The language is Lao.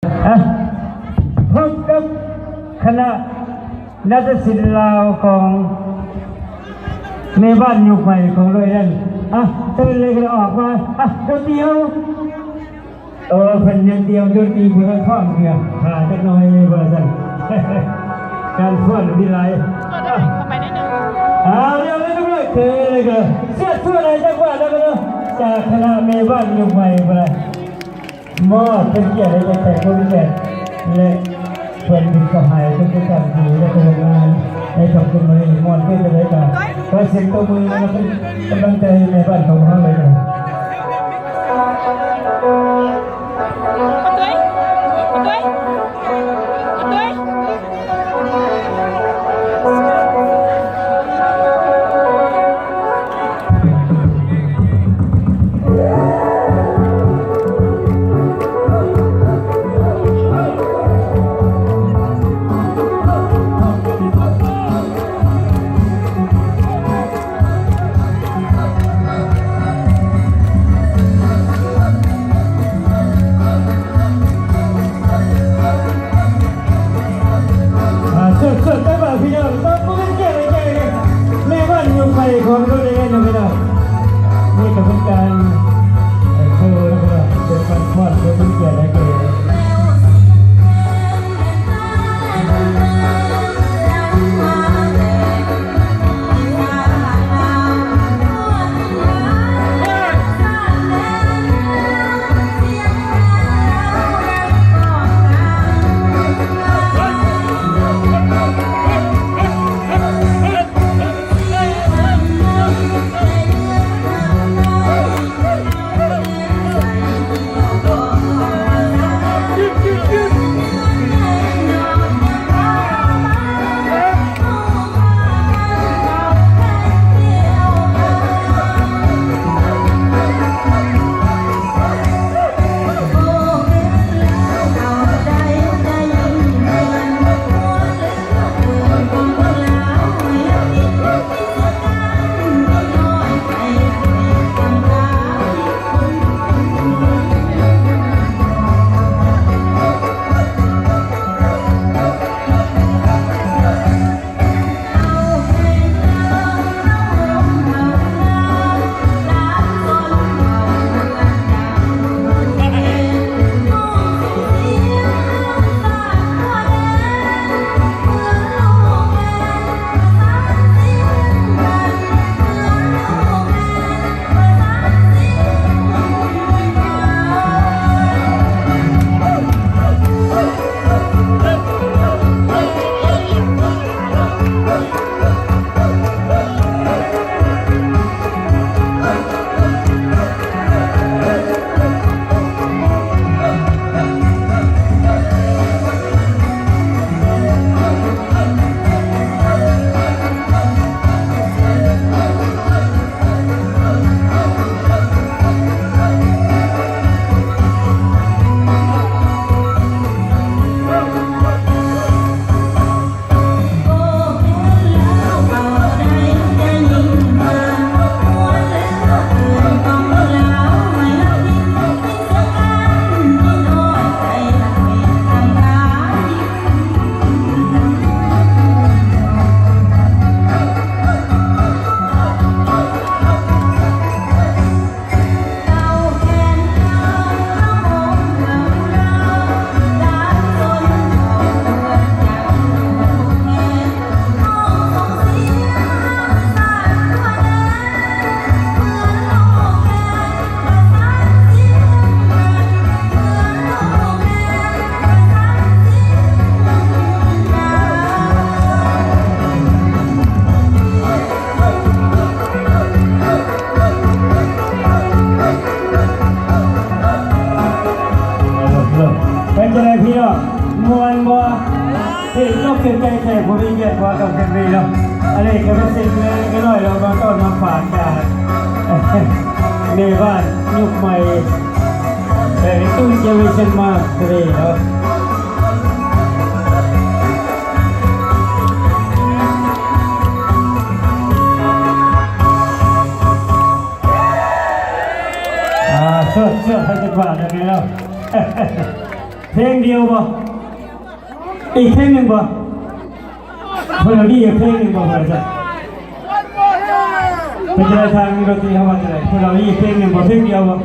ອ່ະ ພົບກັບຄະນະນາດຕະສິນລາວຂອງແມ່ບ້ານຍຸກໃໝ່ຂອງເຮົານັ້ນ ອ່ະ ເຊີນເລີຍກໍໄດ້ອອກມາ ອ່ະ ດົນຕີເຮົາ ເອີ ເພິ່ນຍັງຕຽມດົນຕີບໍ່ທັນພ້ອມເທື່ອ ຖ້າຈັກໜ່ອຍວ່າຊັ້ນ ການຟ້ອນມີຫຼາຍ ອ່ະ ເອົາ ລຽບຮ້ອຍ ເຊີນເລີຍກໍເຊີນຊົວນໃຫ້ຈັກບາດແລ້ວເນາະ ຈາກຄະນະແມ່ບ້ານຍຸກໃໝ່ພຸ້ນລະ. ມອບເປັນກຽດໃຫ້ແຂກຜູ້ມີກຽດ ແລະ ເພື່ອນມິດສະຫາຍທຸກໆທ່ານທີ່ໄດ້ຮ່ວມງານໃນຄ່ຳຄືນມື້ນີ້ ມ່ວນຄືນຈັ່ງໃດກໍຂໍສຽງຕົບມື ແລະ ເປັນກຳລັງໃຈໃຫ້ແມ່ບ້ານຂອງເຮົາເລີຍເນາະ. ອ່າ ເຊີນໆ ໄປບ່າວພີ່ນ້ອງ ຕ້ອງເປັນກຽດໃຫ້ແກ່ແມ່ບ້ານຍຸກໃໝ່ຂອງເຮົາໄດ້ເນາະພີ່ນ້ອງ. ນີ້ກໍເປັນການ ເອີ ໂຊນະພີ່ນ້ອງ ເປັນການຟ້ອນເພື່ອເປັນກຽດໃຫ້ແກ່ ເປັນຈັ່ງໃດພີ່ນ້ອງ ມ່ວນບໍ່? ເຫັນນອກເປັນໃຈແຂກຜູ້ມີກຽດ ບໍ່ຕ້ອງເປັນເວເນາະ. ອັນນີ້ກໍເປັນສິ່ງເລັກໆນ້ອຍໆ ເຮົາມາຕ້ອນມາຝາກຈາກແມ່ບ້ານຍຸກໃໝ່ ແລະ ຕູ້ເຈເນເຣເຊິນມາເດເນາະ. ອ່າ ເຊີນ ເຊີນ ໃຫ້ຈັກບາດແລ້ວ. ເພງດຽວບໍ່? ອີກເພງໜຶ່ງບໍ່? ເພິ່ນເອົາດີອີກເພງໜຶ່ງບໍ່? ເພິ່ນຈະເປັນຈັ່ງໃດ? ທາງດົນຕີເຮົາວ່າຈັ່ງໃດ? ເພິ່ນເອົາດີອີກເພງໜຶ່ງບໍ່? ເພງດຽວບໍ່?